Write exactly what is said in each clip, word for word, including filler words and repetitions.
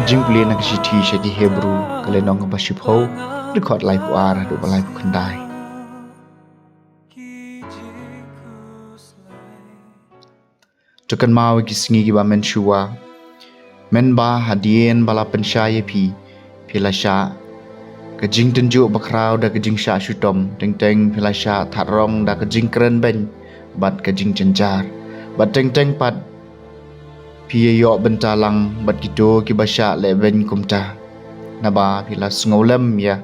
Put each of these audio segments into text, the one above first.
Jingpule na ka shithi sha ki Hebru, ka lynnong kaba shiphew, dkhot laiphew ar haduh ba laiphew khyndai. To kynmaw ïa ki sngi kiba mynshuwa, mynba hadien ba la pynshai ïa phi, phi la shah ka jingtynjuh bakhraw da ka jingshah shitom, teng teng phi la shah thad rong da ka jingkren beiñ bad ka jingjynjar. Bad teng teng pat phi ïa ïoh bynta lang bad kito kiba shah leh beiñ kumta, naba phi la sngewlem ïa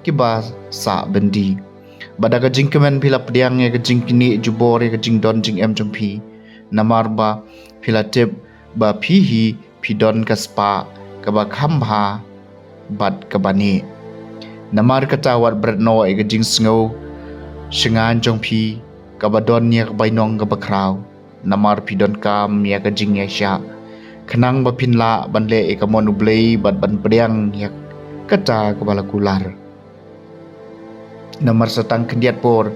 kiba sah byndi. Bad da ka jingkmen phi la pdiang ïa ka jingknieh jubor ïa ka jingdon jingem jong phi, namar ba phi la tip ba phi hi phi don ka spah kaba kham bha bad kaba neh. Namar kata wat bret noh ïa ka jingsngew shngaiñ jong phi kaba don ïa ka bainong kaba khraw, namar phi donkam ïa ka jingïaishah, khnang ba phin lah ban leh ïa ka mon U Blei bad ban pdiang ïa kata kaba la kular. Namar sa tang khyndiat por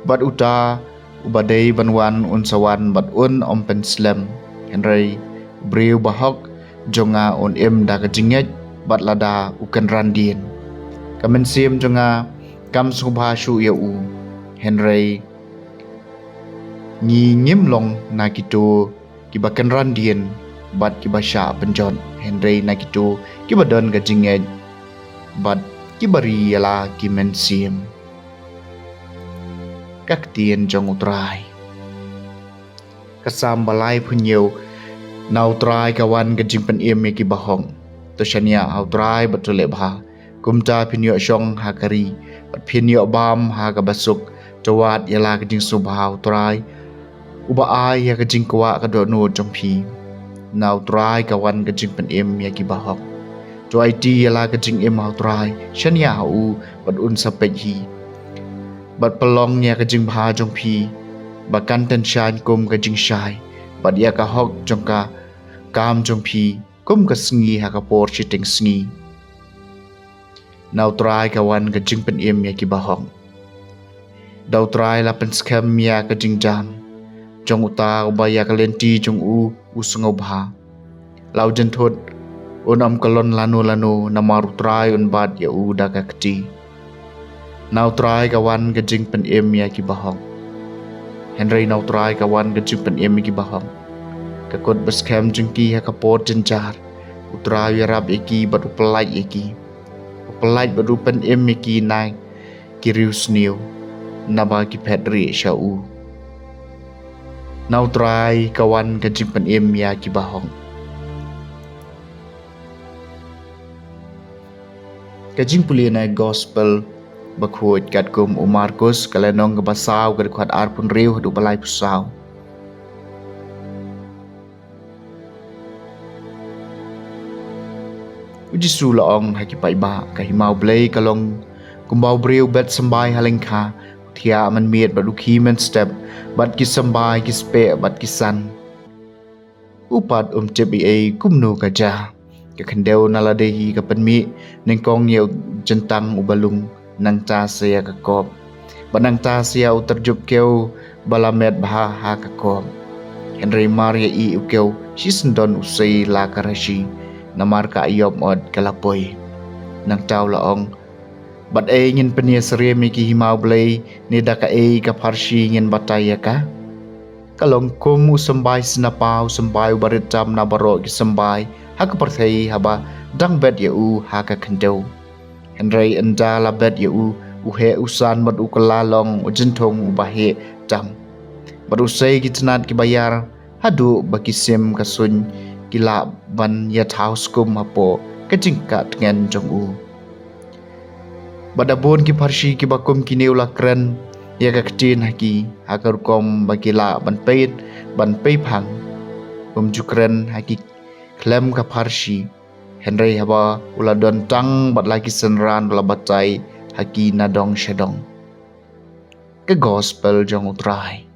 bad uta uba dei ban wan un sa wan bad un ym pynslem. Hynrei u briew bahok jong nga un im da ka jingngeit bad lada u kynran dien, ka mynsiem jong nga kam sngewbha shuh ïa u. Hynrei ngi ngim long na kito kiba kynran dien bad kiba shah pynjot, hynrei na kito kiba don ka jingngeit bad kiba ri ïa la ki mynsiem. Ka ktien jong U Trai. Ka Salm ba laiphew hynñiew. Na U Trai ka wan ka jingpynim ïa kiba hok. To shaniah ha U Trai bad to leh bha. Kumta phin ïoh shong ha ka ri bad phin ïoh bam ha kaba suk. To wad ïa la ka jingsngewbha ha U Trai, uba ai ïa ka jingkwah ka dohnud jong phi. Na U Trai ka wan ka jingpynim ïa kiba hok. To aiti ïa la ka jingim ha U Trai, shaniah ha u bad un sa peit hi. Bad pynlong ïa ka jingbha jong phi ba kan tynshaiñ kum ka jingshai, bad ïa ka hok jong ka kam jong phi kum ka sngi ha ka por shiteng sngi. Na U Trai ka wan ka jingpynim ïa kiba hok. Da U Trai la pynskhem ïa ka jingjam jong uta uba ïa ka lynti jong u u sngewbha. La u jynthut un ym kyllon lano lano, namar U Trai un bat ïa u da ka kti. Na U Trai ka wan ka jingpynim ïa kiba hok. Hynrei na U Trai ka wan ka jingpynim ïa kiba hok. Ka kut ba skhem jong ki ha ka por jynjar, U Trai u ïarap ïa ki bad u pyllait ïa ki. U pyllait bad u pynim ïa ki na ki riewsniew, naba ki phet rieh sha u. Na U Trai ka wan ka jingpynim ïa kiba hok. Ka jingpule na Gospel bakhuid katkum u Markus, ka lynnong kaba saw, ka dkhot arphew hynriew haduh ba laiphew saw. U Jisu u la ong ha ki paidbah, ka hima U Blei ka long kumba u briew bet symbai ha lyngkha, u thiah mynmiet bad u khie mynstep, bad ki symbai ki speh bad ki san. U pat um tip ei ei kumno ka jia. Ka khyndew na lade hi ka pynmih nyngkong ïa u jyntang uba lung, nangta sa ïa ka kop, bad nangta sa ïa u tyrjup kew ba la met bha ha ka kop. Hynrei mar ïa ih u kew, shisyndon u sei la ka rashi, namar ka aïom ot ka la poi. Nangta u la ong, bad ei ngin pynïasyriem ïa ki hima U Blei, ne da kaei ka pharshi ngin batai ïa ka? Ka long kum u symbai snapa, u symbai uba rit tam na baroh ki symbai ha ka pyrthei haba dang bet ïa u ha ka khyndew. Hynrei ynda la bet ïa u, u heh u san bad u kylla long u jynthung uba heh tam. Bad u sei ki tnat kiba ïar, haduh ba ki sim ka suiñ ki lah ban ïathaw skum hapoh ka jingkah tngen jong u. Bad da bun ki pharshi kiba kum kine u la kren ïa ka ktien ha ki, ha ka rukom ba ki lah ban peit ban peiphang. Um ju kren ha ki khlem ka pharshi, hynrei haba u la don tang bad la ki synran u la batai ha ki na dong sha dong. Ka Gospel jong U Trai.